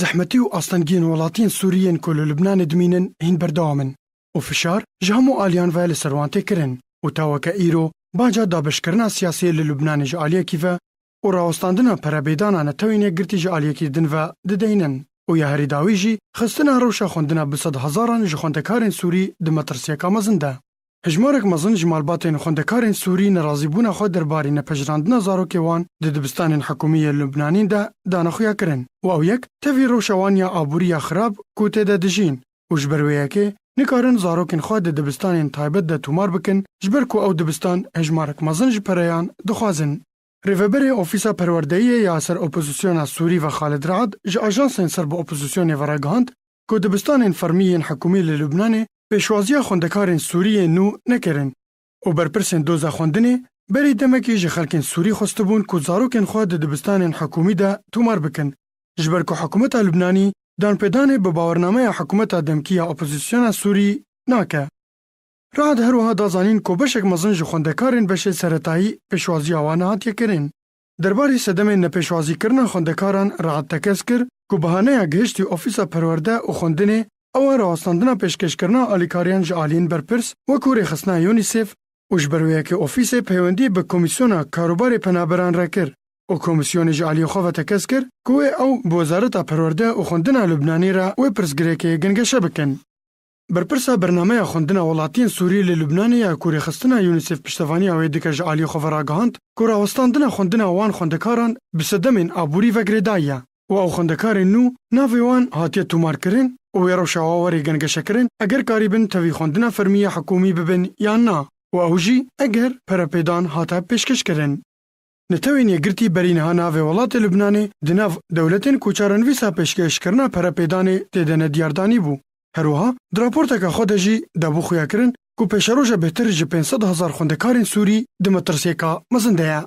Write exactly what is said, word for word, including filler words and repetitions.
zehmetî û astengiyên welatiyên Sûrî yên ku li Lubnanê dimînin hîn berdewam in û fişar ji hemû aliyan ve li ser wan tê kirin û ta weke îro baca dabeşkirina siyasiyê li Lubnanê ji aliyekî ve û rawestandina perebêdana Netewên Yekgirtî ji aliyekî din ve dideynin û ya herî dawî jî xistina rewşa xwendina bi sedhezaran ji xwendekarên Sûrî di metirsiyeka mezin de. Hejmarek mezin ji malbatên xwendekarên Sûrî nerazîbûna xwe derbarî nepejirandina zarokê wan di dibistanên hikûmî yê Lubnanî de dane xuyakirin û ew yek tevî rewşa wan ya aborî ya xirab ku tê de dijîn û ji ber wê yekê nikarin zarokên xwe di dibistanên taybet de tomar bikin, ji ber ku ew dibistan hejmarek mezin ji pereyan dixwazin. Rêveberê Ofîsa Perwerdeyiyê ya ser Opozisyona Sûrî ve Xalid Raad ji ajansên ser bi opozisyonê ve ragihand ku dibistanên fermî yên hikûmî li Lubnanê pêşwaziya xwendekarên Sûrî yê nû nekirin û berpirsên doza xwendinê berî demekî ji xelkên Sûrî xwestibûn ku zarokên xwe di dibistanên hikûmî de tomar bikin, ji ber ku hikûmeta Lubnanî danpêdanê bi bawernameya hikûmeta demkî ya opozisyona Sûrî nake. Raad her wiha da zanîn ku beşek mezin ji xwendekarên beşê seretayî pêşwaziya wan nehatiye kirin. Derbarê sedemên nepêşwazîkirina xwendekaran Raad tekez kir ku bahaneya gihiştî Ofîsa Perwerde û Xwendinê ew e rawestandina pêşkêşkirina alîkariyan ji aliyên berpirs wekû rêxistina UNICEF û ji ber wê yekê ofîsê peywendî bi Komîsyona Karûbarê Penaberan re kir û komîsyonê ji aliyê xwe ve tekez kir ku wê ew bi Wezareta Perwerde û Xwendina Lubnanê re wê pirsgirêkê gengeşe bikin. Berpirsa Bernameya Xwendina Welatiyên Sûrî li Lubnanê ya ku rêxistina UNICEF piştevaniya wê dike ji aliyê xwe ve ragihand ku rawestandina xwendina wan xwendekaran bi sedemên aborî ve girêdayî ye û ew xwendekarên nû navê wan hatiye tomarkirin û wê rewşa wa were gengeşekirin eger karîbin tevî xwendina fermî ya hikûmî bibin yan na û ew jî eger perepêdan hate pêşkêşkirin. Netewên Yekgirtî berî niha navê welatê Lubnanê di nav dewletên ku çarenivîsa pêşkêşkirina perepêdanê tê de nediyar danîbû. Her wiha di raporteke xwe de jî dabû xuyakirin ku pêşeroja bêhtir ji pênc sed hezar xwendekarên Sûrî di metirsiyeka mezin de ye.